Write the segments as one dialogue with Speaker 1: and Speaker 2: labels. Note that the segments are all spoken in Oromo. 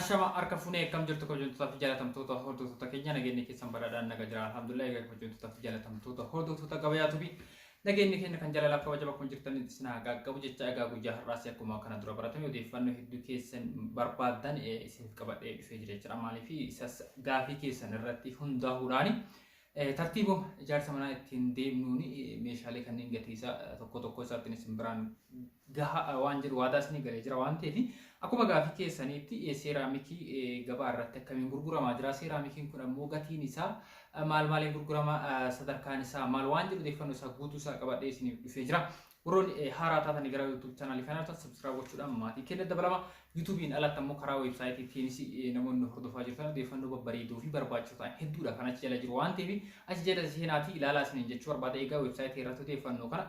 Speaker 1: Ashama harka funee akkam jirtu kabajamtootaa fi jaalatamtoota hordoftoota keenya, nageenyi keessan badhaadhaan naga jira, alhamdulillah. Egaa kabajamtootaa fi jaalatamtoota hordoftoota gabayaatu fi nageenyi keenya kan jaalalaaf kabaja bakkuma jirtan isin haa qaqqabu jecha, egaa guyyaa har'aas akkuma kana dura baratame odeeffannoo hedduu keessan barbaaddan isiniif qabadhee dhufee jira jechuudha. Maaliif isas gaafii keessan irratti hundaa'uudhaani tartiibuma ijaarsa manaa ittiin deemnuun meeshaalee kanneen gatii isaa tokko tokko isaattiin isin biraan gaha waan jedhu waadaa isinii galee jira waan ta'eef, akkuma gaafii keessaniitti seeraamikii gabaa irratti akkamiin gurguramaa jira, seeraamikiin kun ammoo gatiin isaa maal maaliin gurgurama, sadarkaan isaa maal waan jedhu odeeffannoo isaa guutuu isaa qabadhee isiniif dhufee jira. Warroonni haaraa taatanii gara YouTube chaanaalii kanaa dhuftan subscribe gochuudhaan maatii keenya dabalama. YouTube'n alatti ammoo karaa weebsaayitiitiinis namoonni hordofaa jirtan odeeffannoo babbareedoo fi barbaachisoo ta'an hedduudha kan achi jala jiru waan ta'eef achi jala seenaatii ilaalaa isiniin jechuu barbaada. Egaa weebsaayitii irratti odeeffannoo kana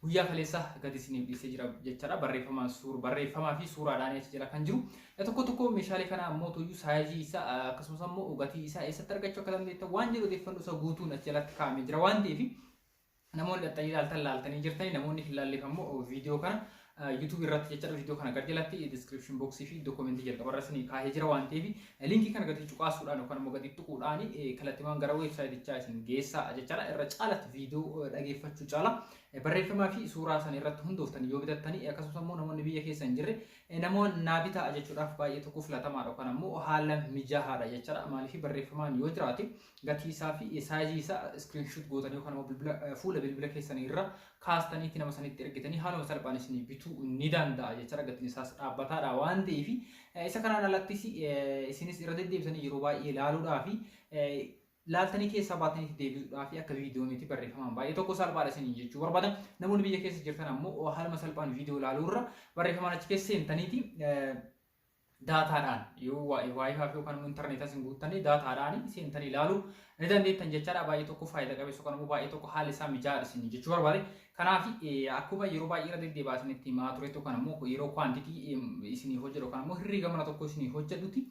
Speaker 1: guyyaa kaleessa gadi isiniif dhiisee jira jechaadha. Barreeffamaan suur barreeffamaa fi suuraadhaan achi jala kan jiru. Tokko tokko meeshaalee kana ammoo tuyyuu saayizii isaa akkasumas ammoo gatii isaa eessatti argachuu akka dandeettan waan jedhu odeeffannoo isaa guutuun achi jalatti kaa'amee jira waan ta'eef, namoonni dhaxxanii ilaaltan laaltanii jirtanii, namoonni hin laalleef ammoo viidiyoo kana YouTube irratti jechaadha, viidiyoo kana gad jalatti description box fi dokumentii jalqaba irra isinii kaahee jira waan ta'eef, linkii kana gadi cuqaasuudhaan yookaan immoo gadi tuquudhaan kallattiiwwan gara weebsaayitichaa isin geessaa jechaadha. Irra caalatti viidiyoo dhageeffachuu caala barreeffamaa fi suuraa sana irratti hundooftanii yoo bitattanii, akkasumas immoo namoonni biyya keessa hin jirre namoonni naa bitaa jechuudhaaf baay'ee tokko filatamaadha yookaan ammoo haala mijaa'aadha jechaadha. Maaliif barreeffamaan yoo jiraate gatii isaa fi saayizii isaa screenshot gootanii yookaan immoo bilbila fuula bilbila keessanii irra kaastaniitti nama sanitti ergitanii haaluma salphaan isinii bituu ni danda'a jechaadha. Gatiin isaas dhaabbataadha waan ta'eef, isa kanaan alattis isinis irra deddeebisanii yeroo baay'ee ilaaluudhaa fi laaltanii keessaa baatanii deebisuudhaa fi akka viidiyoo miti, barreeffamaan baay'ee tokko salphaadha isiniin jechuu barbaada. Namoonni biyya keessa jirtan ammoo haaluma salphaan viidiyoo ilaaluurra barreeffamaan achi keessa seentaniiti daataadhaan yoo WiFi fi yookaan immoo intarneetaa isin guuttanii daataadhaan seentanii ilaaluu ni dandeettan jechaadha. Baay'ee tokko faayidaa qabeessa yookaan immoo baay'ee tokko haalli isaa mijaa'aadha isin jechuu barbaade. Kanaaf akkuma yeroo baay'ee irra deddeebi'aa isinitti himaa turetti yookaan immoo yeroo quantity isinii hojjedhu yookaan immoo herreega mana tokko isinii hojjedhutti,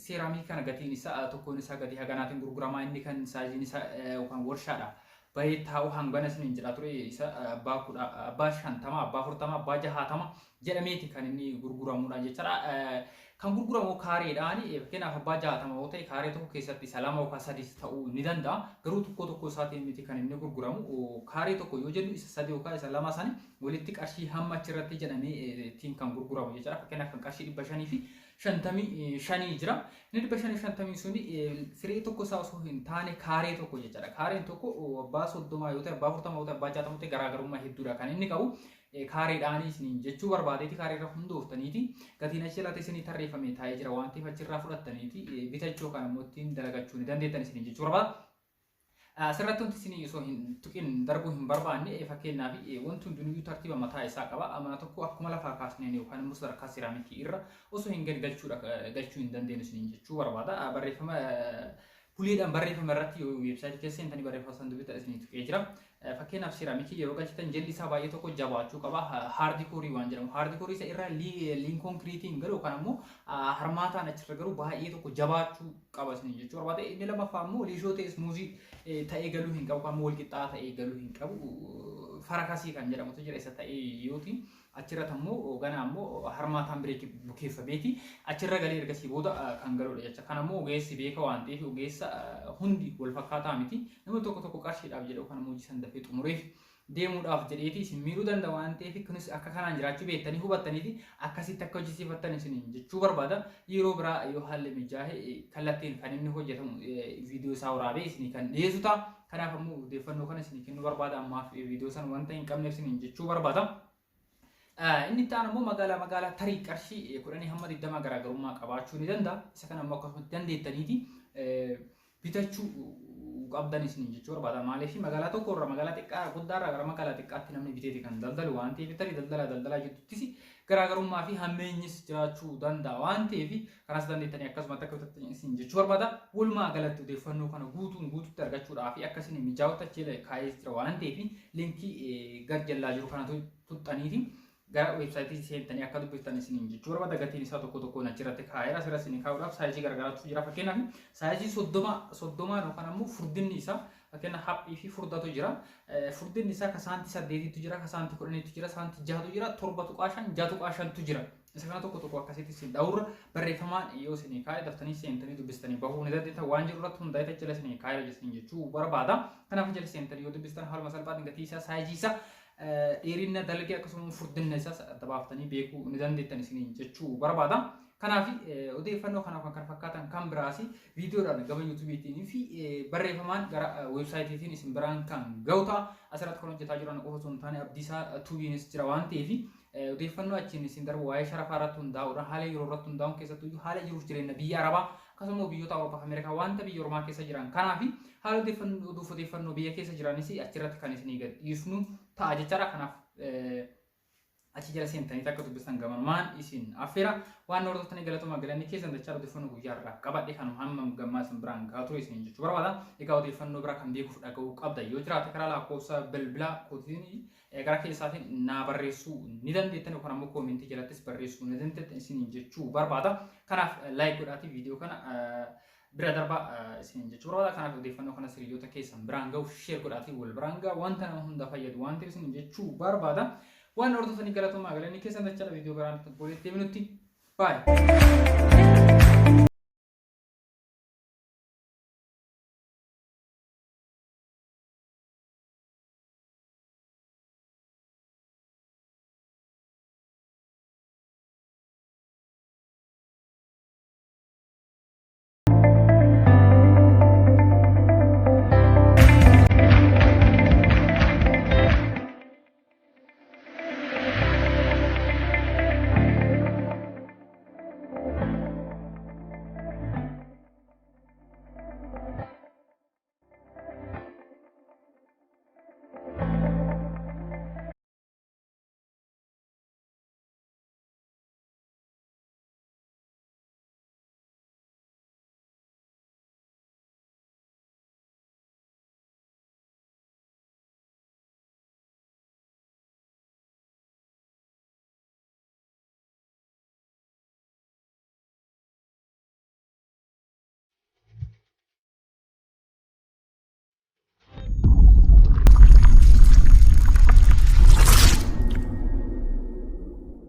Speaker 1: seeraamikii kana gatiin isaa tokkoon isaa gatii haganaatiin gurguramaa, inni kan saayiziin isaa yookaan warshaadha bahee taa'u hangana isiniin jedhaa ture, isa abbaa 10, abbaa 50, abbaa 40, abbaa 60 jedhameeti kan inni gurguramudha jechaadha. Kan gurguramu kaareedhaan, fakkeenyaaf abbaa 60 yoo ta'e kaaree tokko keessatti isa lama yookaan sadis ta'uu ni danda'a. Garuu tokko tokko isaatiin miti kan inni gurguramu. Kaaree tokko yoo jennu isa sadi yookaan isa lama sana walitti qarshii hamma achirratti jedhamee ittiin kan gurguramu jechaadha. Fakkeenyaaf kan qarshii 555 jira. Inni 550 suni firee tokko isaa osoo hin taane kaaree tokko jechaadha. Kaareen tokko abbaa 30 yoo ta'e, abbaa 40 yoo ta'e, abbaa 60 yoo ta'e garaagarummaa hedduudha kan inni qabu. Kaareedhaanii isiniin jechuu barbaadeeti, kaaree irra hundooftaniiti gatiin achi jalatti isinii tarreeffamee taa'ee jira waan ta'eef achirraa fudhattaniiti bitachuu yookaan immoo ittiin dalagachuu ni dandeettan isiniin jechuu barbaada. Asirratti wanti isinii osoo hin tuqin darbuu hin barbaanne, fakkeenyaaf wanti hundinuyyuu tartiiba mataa isaa qaba. Mana tokko akkuma lafaa kaasneen yookaan immoo sadarkaa seeraamikii irra osoo hin galchuudha galchuu hin dandeenyu isiniin jechuu barbaada. Barreeffama buleedhaan barreeffama irratti yoo weebsaayitii keessa seentanii barreeffama san dubbita isinii tuqee jira. Fakkeenyaaf seeraamikii yeroo galchitan jalli isaa baay'ee tokko jabaachuu qaba. Hard core waan jedhamu. Hard core isa irra liin konkiriitiin galu yookaan ammoo harmaataan achirra garuu baay'ee tokko jabaachuu qaba isinii jechuu barbaada. Inni lammaffaa immoo liishoo ta'e smooth ta'ee galuu hin qabu. Kan wal qixxaa ta'ee galuu hin qabu. Farakasii kan jedhamutu jira, isa ta'ee yooti. Achirratti ammoo ganaa ammoo harmaataan bireeki bukeeffameeti achirra galee ergasii booda kan galudha jecha. Kan ammoo ogeessi beeka waan ta'eef, ogeessa hundi wal fakkaataa miti. Namni tokko tokko qarshiidhaaf jedhe yookaan immoo hojii san dafee xumureef deemuudhaaf jedheeti isin miidhuu danda'a waan ta'eef, kunis akka kanaan jiraachuu beektanii hubattaniiti akkasitti akka hojjisiifattan isin jechuu barbaada. Yeroo biraa yoo haalli mijaa'e kallattiin kan inni hojjetamu viidiyoo isaa waraabee isinii kan dhiyeessu ta'a. Kanaaf ammoo odeeffannoo kana isinii kennuu barbaada, ammaaf viidiyoo san wanta hin qabneef isiniin jechuu barbaada. Inni itti aanu immoo magaalaa magaalaa tarii qarshii 10 hamma 20 garaagarummaa qabaachuu ni danda'a. Isa kana immoo akkasumatti dandeettaniiti bitachuu qabdan isiniin jechuu barbaada. Maaliif magaalaa tokko irraa magaalaa xiqqaa guddaa irraa gara magaalaa xiqqaatti namni biteeti kan daldalu waan ta'eef, tarii daldalaa daldalaa jidduuttis garaagarummaa fi hammeenyis jiraachuu danda'a waan ta'eef, kanas dandeettanii akkasumatti akka bitattan isin jechuu barbaada. Walumaa galatti odeeffannoo kana guutuun guututti argachuudhaa fi akka isin mijaa'utti achi kaa'ee jira waan ta'eef, linkii gad jallaa jiru kana tuxxaniiti gara weebsaayitii seentanii akka dubbiftan isiniin jechuu barbaada. Gatiin isaa tokko tokkoon achirratti kaa'eera. Asirra isinii kaa'uudhaaf saayizii garagaraatu jira. Fakkeenyaaf saayizii 30 30n yookaan ammoo furdinni isaa, fakkeenya haphii fi furdatu jira. Furdinni isaa ka saantii 8tu jira, ka saantii 10tu jira, saantii 6tu jira, 7.5, 6.5tu jira. Isa kana tokko tokko akkasitti isin dhawurra barreeffamaan yoo isinii kaa'e daftanii seentanii dubbistanii bahuu ni dandeettan waan jiru irratti hundaa'ee jala isinii kaa'eera isin jechuu barbaada. Kanaaf jala seentanii yoo dubbistan haaluma salphaatiin gatii isaa, saayizii isaa, dheerina dalgee akkasuma furdinna isaas adda baaftanii beekuu ni dandeettan isiniin jechuu barbaada. Kanaaf odeeffannoo kanaaf kan kana fakkaatan kan biraas viidiyoodhaan gama yuutuubiitiin fi barreeffamaan gara weebsaayitiitiin isin biraan kan ga'u ta'a. Asirratti kan hojjetaa jiran qofa osoo hin taane Abdiisaa Tuubiinis jira waan ta'eef odeeffannoo achiin isin darbu waa'ee sharafaa irratti hundaa'uudhaan, haala yeroo irratti hundaa'uun, keessattuu haala jiruuf jireenya biyya Arabaa akkasuma biyyoota Awurooppaa fi Ameerikaa wanta biyya Ormaa keessa jiran kanaaf haala odeeffannoo oduuf odeeffannoo biyya keessa jiranis achirratti kan isinii gad dhiisnu ta'a jechaadha. Kanaaf achi jala seentanii akka dubbistan gamanumaan isin affeera. Waan hordoftanii galatoomaa, galanni keessan dachaa. Odeeffannoo guyyaa irraa qabadhe kanuma hamma gammaa isin biraan gahaa ture isin jechuu barbaada. Egaa odeeffannoo biraa kan beekuuf dhaga'uu qabda yoo jiraate karaa lakkoofsa bilbilaa kootiin gara keessaatiin naa barreessuu ni dandeettan yookaan ammoo koomentii jalattis barreessuu ni dandeettan isin jechuu barbaada. Kanaaf like godhaatii viidiyoo kana bira darba isin jechuu barbaada. Kanaaf odeeffannoo kana hiriyoota keessan biraan gahu share godhaatii wal biraan gaha, wanta nama hunda fayyadu waan ta'eef isin jechuu barbaada. Waan hordoftanii galatoomaa, galanni keessan dachaadha. Viidiyoo biraan walitti deebinutti, baay'ee.